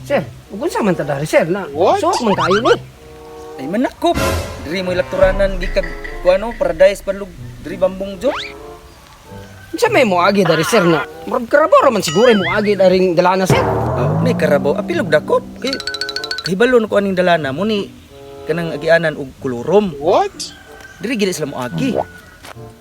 Sir, ug unsa man ta dari, sir, na What? suok man kayo ni. Ay manakop. Diri mo ilakturanan gikag kuano paradise panlug diri bambong jo. Unsa may moagi dari, sir, na murag karabaw ra man siguro mo agi daring dalana, sir. Oh, may karabaw apilog dakop. Kay kahibalo na ko aning dalana mo ni kanang agianan og kolorom. What? Diri gid sila moagi.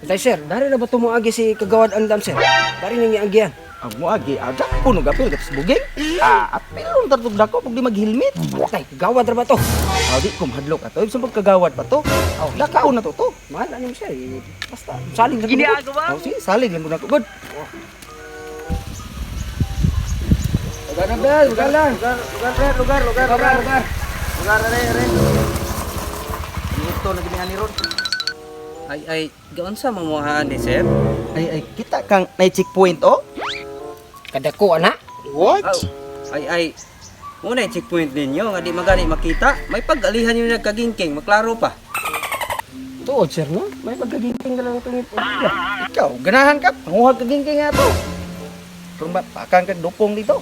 Tay sir, dari na ba tumuagi si Kagawad Andam, sir? Dari nang giagian. Ang moagi aga puno gapil katos buging. Ah, apil lang tartog dakop ug di maghilmit. Tay, Kagawad ra ba to? Ah, di ko mahadlok ato. Ibig pagkagawad pa to. Aw, lakaon na to to. Mahal ano mo, sir? Eh, basta saling sa ginagawa. Aw, sige, salig lang gud ako gud. Lugar na bel, lugar lang. Lugar, lugar, lugar, lugar, Lugar, lugar. Lugar, are, are. Ito na gini ani ron. Ay ay, gaon sa mamuhaan ni sir? Ay ay, kita kang nay checkpoint oh. Kadako ana. What? Aw, ay ay. Muna yung checkpoint ninyo nga di magani makita. May pag-alihan yung nagkagingking, maklaro pa. Tuod, sir, no? May pagkagingking na lang itong Ikaw, ganahan ka, panguhag ka gingking nga to. Kung ba, pakang kag dupong dito.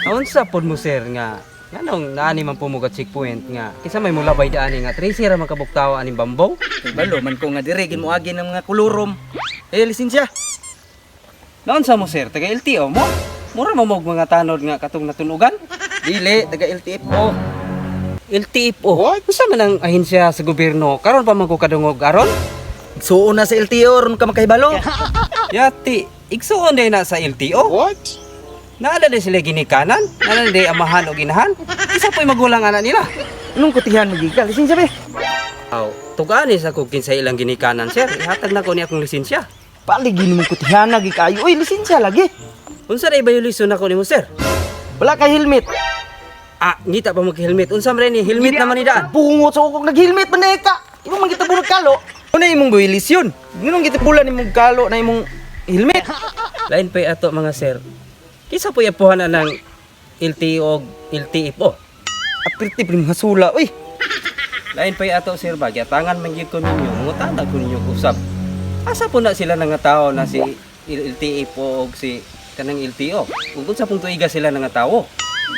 Unsa pod mo, sir, nga nganong naani man po mo ka checkpoint nga kinsa may mulabay daani nga tracer ra man kabuktawa aning bambong? Kay balo man ko nga dire gin moagi ng mga kolorom. Eh, lisensya. Naunsa mo, sir, taga LTO mo? Mura mo og mga tanod nga katong natunugan? Dili, taga LTFO. LTFO. What? Unsa man ang ahensya sa gobyerno? Karon pa man ko kadungog aron? Suon na sa LTO ron ka makahibalo. Yati, igsuon day na sa LTO. What? Naala day sila ginikanan, naala day amahan o ginahan. Isa po'y magulang anak nila. Anong kutihan mo giga? Lisensya be. Aw, tugani sa kog kinsa ilang ginikanan, sir. Ihatag na ko ni akong lisensya. Paligin mo kutihan lagi kayo. Uy, lisensya lagi. Unsa day violation nako nimo, sir? Wala ka helmet. Ah, ngita pa mo helmet. Unsa man ni helmet naman ni daan? Bungot sa ukog nag-helmet man na ka. Imo man kita bunot kalo. Ano imong violation? Nganong kita bulan imong kalo na imong helmet? Lain pa'y ato mga sir. Kinsa po'y apuhan na ng LTO og LTFO? Apirti pa mga sula, uy. Lain pa'y ato, sir, ba giatangan man gyud ko ninyo, mangutana ko ninyo usab. Asa po na sila nga tao na si LTFO og si kanang LTO? Ug unsa pong tuiga sila nga tawo?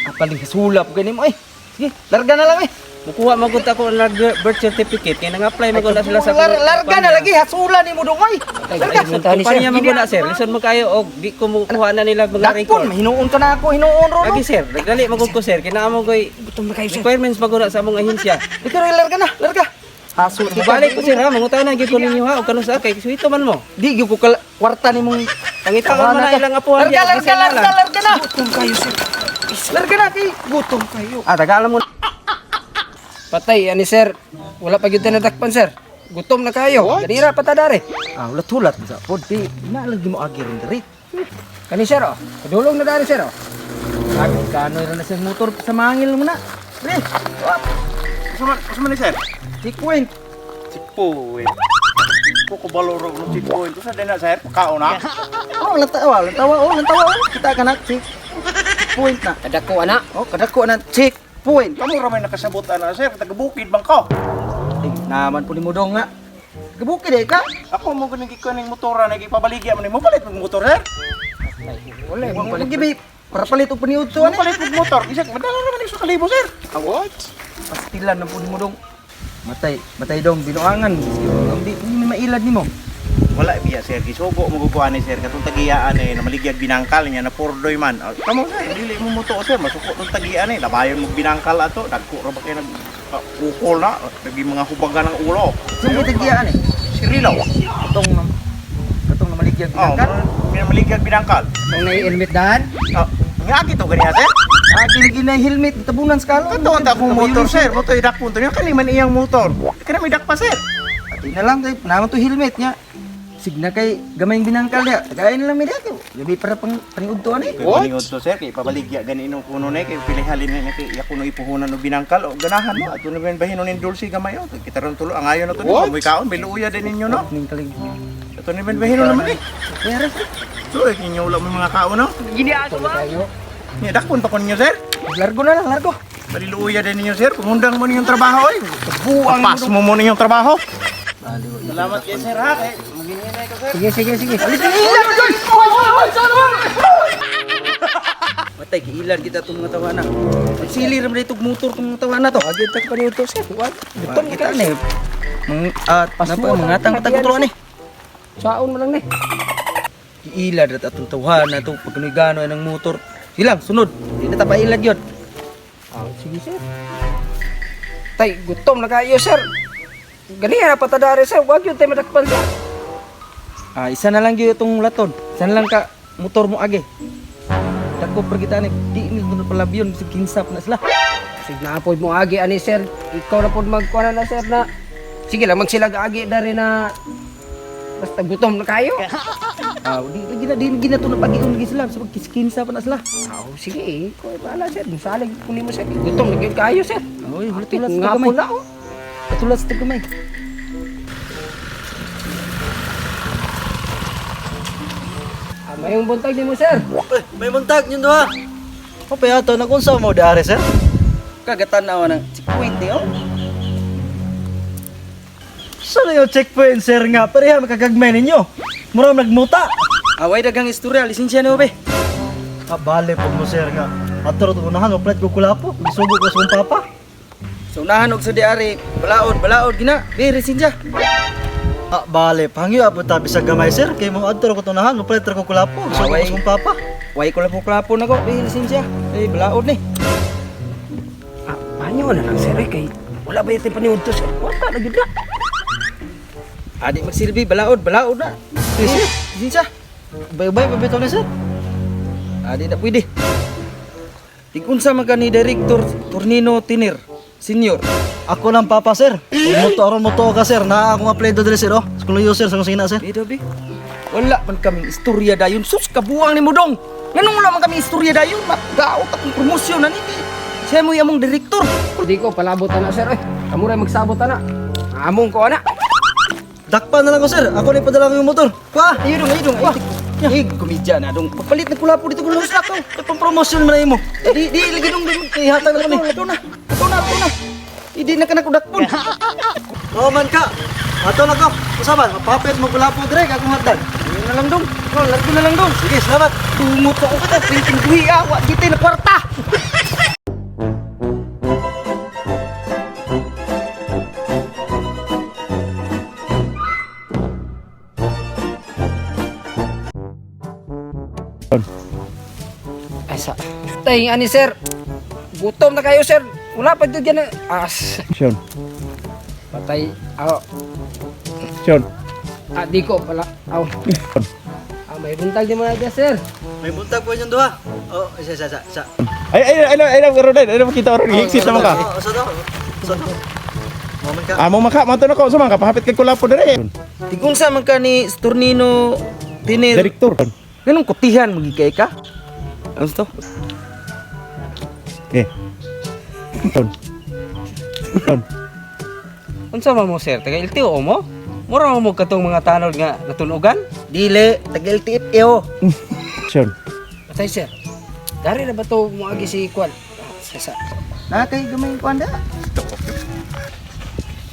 Apaling hasula po ganin mo, ay. Sige, larga na lang, eh. Mukuha magud ako ng birth certificate kay nang-apply magud na sila sa Larga na lagi, hasula ni mo dong, ay. Larga. Kumpanya man gud na, sir. Lison mo kayo og di ko mukuha na nila mga Dakpon, record. hinuon ka na ako, hinuon ron. Lagi, sir, nagdali magud ko, sir, kay naa mo koy Gutom na kayo, sir. requirements magud na sa among ahensya. Ikaw, larga na, larga. Hasul ka. Balik ko, sir, ha, mangutana gyud ko ninyo ha og kanus kay suwito man mo. Di, gyud ko kwarta ni mong Pangitaon man na ilang apuhan Larga, niya, larga, bisan na larga, lang. larga na. Gutom kayo, sir. Larga na, kay. Gutom kayo. Ah, tagalan mo. Patay ani, sir. Wala pa gyud ta nadakpan, sir. Gutom na kayo. What? Ganira pa ta dari. Ah, hulat-hulat. Sa pod, di, na lagi mo agi rin diri. Kani, sir, oh. Kadulong na dari, sir, oh. Agi, kanoy rin na sa motor sa mangil mo na. Pre, up. Asa man ni sir? Checkpoint. Checkpoint. Ko baloro no checkpoint. Usa din na, sir? Pakaon na. Oh, lantawa, lantawa, oh, lantawa, oh. Kita ka na, check. Checkpoint na. Kadako ana. Oh, kadako na, checkpoint. Kamo ra may nakasabot ana, sir. Taga bukid bang ko. Ay, naman po ni Mudong nga. Kabukid eh ka. Ako mo ganing gikuan ning motora na gipabaligya man nimo palit og motor, sir. Wala mo Huwag gibi, para palit og paniudto Mo ani. palit og motor. Isa madala ra man ni sa kalibo, sir. What? Pastilan na po ni Mudong. Matay, matay dong binuangan. Ang di ni mailad nimo. Wala biya, sir, gisugo mo ko ani, sir, katong tagiyaan eh na maligyag binangkal niya na pordoy man. Ah, kamo, sir, dili mo moto, sir, masuko tong tagiyaan eh. Labayon mo binangkal ato, dagko ra ba kay nag ukol na, nagi mga hubagan ng ulo. Sino tagiyaan eh? Si Rilaw. Katong katong namaligyag Oh, binangkal. maligyan binangkal. Kung nai-helmet daan. Ah, nga to ganiya, sir. Aki lagi na helmet tabunan sa kalo. Kato ang akong motor, sir, motor idakpon to niya kani man iyang motor. Kani may dakpa, sir. Ati na lang kay naman to helmet niya. Signa kay gamay binangkal niya. Tagay na lang mi dito. Gabi para pang paniudto ani. What? To, sir, kay pabaligya gani inong kuno na kay pilihalin na kay iya kuno ipuhunan og binangkal o ganahan mo ato na ben bahinon ning dulce gamay o kita ron tulo ang ayon na to ni mo kaon biluya din ninyo no. Ning kaling. Ato ni ben bahinon naman eh. Pero sir, So, eh, ninyo wala mo mga kaon no. Gutom na kayo. Nya dakpon pa ko ninyo, sir. largo na lang, largo. Baliluya din ninyo, sir. Pumundang mo ninyong trabaho oy. Buang pas mo mo ninyong trabaho. Salamat kay sir ha. Kay maghinhinay ko, sir. Sige, sige, sige. Patay giilan kita tong mga tawana. Sili ra man itong motor tong mga tawana to. Agi ta paniudto, sir. Wag. Gutom Kita ka ni. Mang at Pasmo, napa mangatang patag motor ani. Saon mo lang ni. Giilad at atong tawhana to pag gano ng motor. Silang sunod. Di na ta pailad yun. Ah, sige, sir. Tay, gutom na kayo, sir. Gani na patadari, sir. Wag yun tayo madakpan, sir. Ah, isa na lang gyud itong laton. Isa na lang ka motor mo agi. Dako per kita ni di ni na palabyon bisag kinsap na sila. Sige na po mo agi ani, sir. Ikaw na po magkuha na, sir, na. Sige lang, magsilag agi dari na. Basta gutom na kayo. Ah, di lagi na di lagi na to na pagiun lagi sila sa pagkiskinsa pa na sila. Ah, sige eh. Ikaw ay bahala, sir. Musalig ko nimo, sir. Gutom na gyud kayo, sir. Oy, Apit tulas nga sa po gamay. na, oh. Tulas sa gamay. Ah, mayong buntag nimo, sir. May muntag yun doha. Kapay ato na kung saan mo dari sir. Kagatan na ng checkpoint ni oh. Saan na yung checkpoint sir nga? Pareha makagagmay ninyo. Mura nagmuta. Away daghang istorya, lisensya na be. Ah, bale po mo sir nga. Ato ro unahan maplit ko kulapo. Gisugo ko sa akong papa. Sa unahan og sa diari, balaod, balaod gina. Be, lisensya. Ah, bale pangyo abot ta bisag gamay sir kay mo adto ro ko unahan maplit ra ko kulapo. Gisugo ko sa akong papa. Way ko lang po na ko, be, lisensya. Eh, balaod ni. Ah, panyo na lang, sir. Eh, kay wala ba yung paniudto, sir? Wala na gyud na. Adi magsilbi, balaod, balaod na. Eh, sir, Lisensya. Bay-bay pa bitaw ni sir. Adi na pwede. Tig-unsa man ka ni Director Tornino Tinir, Senior. Ako lang papa sir. Kung mo to aron mo to ka sir, naa akong apelyido diri sir oh. Sa kung user sa kung sina sir. Be, be. Wala man kaming istorya dayon. Sus, kabuang ni mo dong. Nganong wala man kaming istorya dayon? Magaot akong promosyon na niti. Siya mo among direktor. Di ko, palabot na, sir. Eh, kamu rin magsabot na. Among ko, ana. Dakpa na lang ko sir. Ako ni padala ko yung motor. Kwa. Ayun dong, ayun dong. Ay, komedya na dong. Papalit na kulapo dito kung na to. Pang promosyon man na imo. Di, di, lagi dong. Dong. Ihatag na kami. Ito na, ito na, ito na. Hindi na ka nakudakpon. Oh man ka. Ato na ko. Usaban, mapapit mo kulapo dire akong hatag. Ayun na lang dong. Oh, largo na lang dong. Sige, salamat. Tumot ako ka, drinking buhi ah. Wa kita na kwarta. Asa. Tay, ani sir. Gutom na kayo, sir. Wala pa dyan na. As. Sean. Patay. Aw. Sean. Ah, di ko pala. Aw. Ah, may buntag di mo na dyan, sir. May buntag po inyong duha. Oh, isa isa isa. isa. Ay ay ay ay ay ron ay makita ron exit naman ka. Oh, sa to. Sa to. Moment ka. Amo maka mato na ko sa man ka pahapit kay kulapo dire. Tigunsa man ka ni Stornino Tinir. Direktor. Ganong kutihan magigay ka? Ano to? Eh. Sean. Sean. Unsa man mo sir, taga LTO mo? Mura mo mo katong mga tanod nga natunogan? Dili, taga LTFO. Sean. Patay, sir. Dari na ba to muagi si Kwan? Ah, Sa, sa. Na kay gamay ko anda.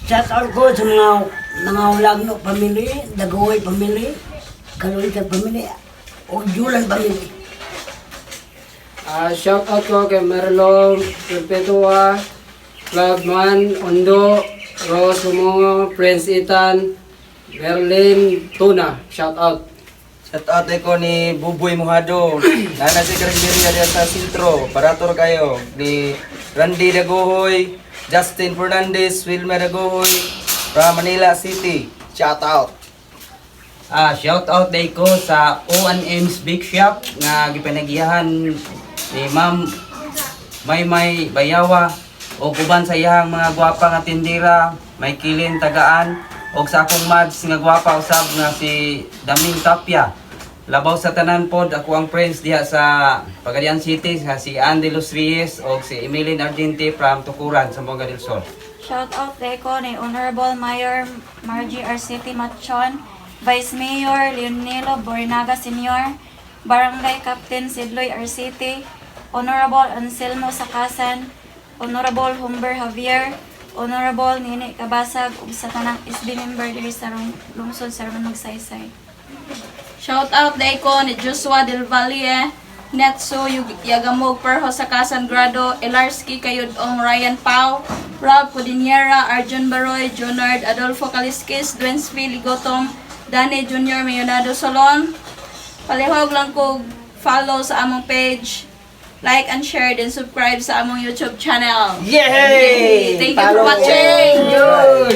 Shout out ko sa mga Ulagno family, Dagoy family, Kaluitan family, o Julan family. Ah, shout out ko kay Merlong Perpetua, Clubman, Ondo, Rose Lumongo, Prince Ethan, Berlin, Tuna. Shout out. Shout out ko ni Buboy Mojado. Nana si Karinderia diya sa Sintro. Barator kayo. Ni Randy Dagohoy, Justin Fernandez, Wilma Dagohoy, from Manila City. Shout out. Ah, shout out day ko sa O&M's Big Shop nga gipanagiyahan ni Ma'am Maymay Bayawa o uban sa iyang mga gwapa nga tindera, may kilin tagaan og sa akong mads nga gwapa usab nga si Daming Tapia. Labaw sa tanan pod ako ang friends diha sa Pagadian City nga si Andy Los Reyes og si Emilin Argente from Tukuran, Zamboanga del Sur. Shout out ko ni Honorable Mayor Margie R. City Machon, Vice Mayor Leonelo Borinaga Sr., Barangay Captain Sidloy R. City, Honorable Anselmo Sakasan, Honorable Humber Javier, Honorable Nini Kabasag, ug sa tanang SB member diri sa lungsod sa Magsaysay. Shout out day ko ni Joshua Del Valle, Netso Yagamog Perho sa Kasan Grado, Elarski Kayudong Ryan Pau, Rob Codinera, Arjun Baroy, Junard Adolfo Kaliskis, Dwensville Ligotom, Danny Jr. Mayonado Solon. Palihog lang ko follow sa among page, like and share, then subscribe sa among YouTube channel. Yay! Thank you for watching! Yun!